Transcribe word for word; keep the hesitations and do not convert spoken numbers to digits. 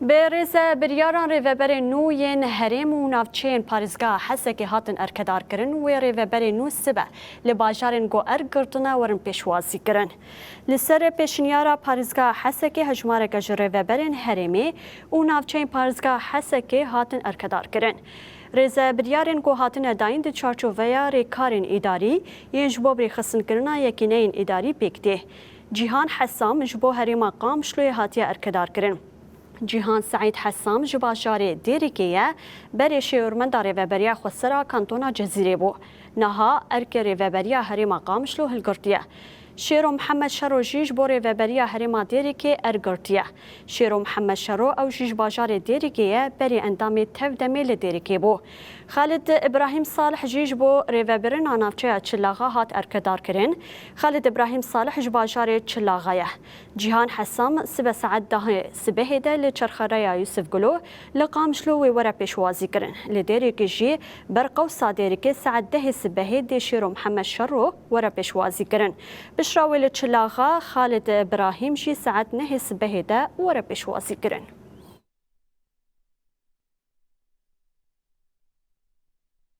Bi rêze biryaran rêveberên nû yên herêm û navçeyên parêzgeha Hesekê hatin erkedarkirin, wê rêveberên nû sibe li bajarên ku erk girtine werin pêşwazîkirin. Li ser pêşniyara parêzgeha Hesekê hejmareke ji rêveberên herêmê û navçeyên parêzgeha Hesekê hatin erkedarkirin. Rêze biryarên ku hatine dayîn di çarçoveya rêkarên îdarî yên ji bo birêxistinkirina yekîneyên îdarî pêk tê. Cîhan Hesam ji bo herêma Qamişloyê hatiye erkedarkirin. Cîhan Seîd Hesam ji bajarê Dêrikê ye, berê şêwirmenda rêveberiya xwesera kantona Cezîrê bû. Niha erkê rêveberiya herêma Qamişlo hilgirtiye. Şêro Mihemed Şero jî ji bo rêveberiya herêma Dêrikê erk girtiye. Şêro Mihemed Şero ew jî ji bajarê Dêrikê ye, berê endamê Tevdemê li Dêrikê bû. Xalid Îbrahîm Salih jî ji bo rêvebirina navçeya Çilaxa hat erkedarkirin. Xalid Îbrahîm Salih ji bajarê Çilaxa ye. Cîhan Hesam sibe saet dehê sibehê de li Çerxereya Yusuf Gulo li Qamişlo wê were pêşwazîkirin. Li Dêrikê jî ber qewsa Dêrikê saet dehê sibehê dê Şêro Mihemed Şero were pêşwazîkirin. Piştre wê li Çilaxa Xalid Îbrahîm jî saet nehê sibehê de were pêşwazîkirin.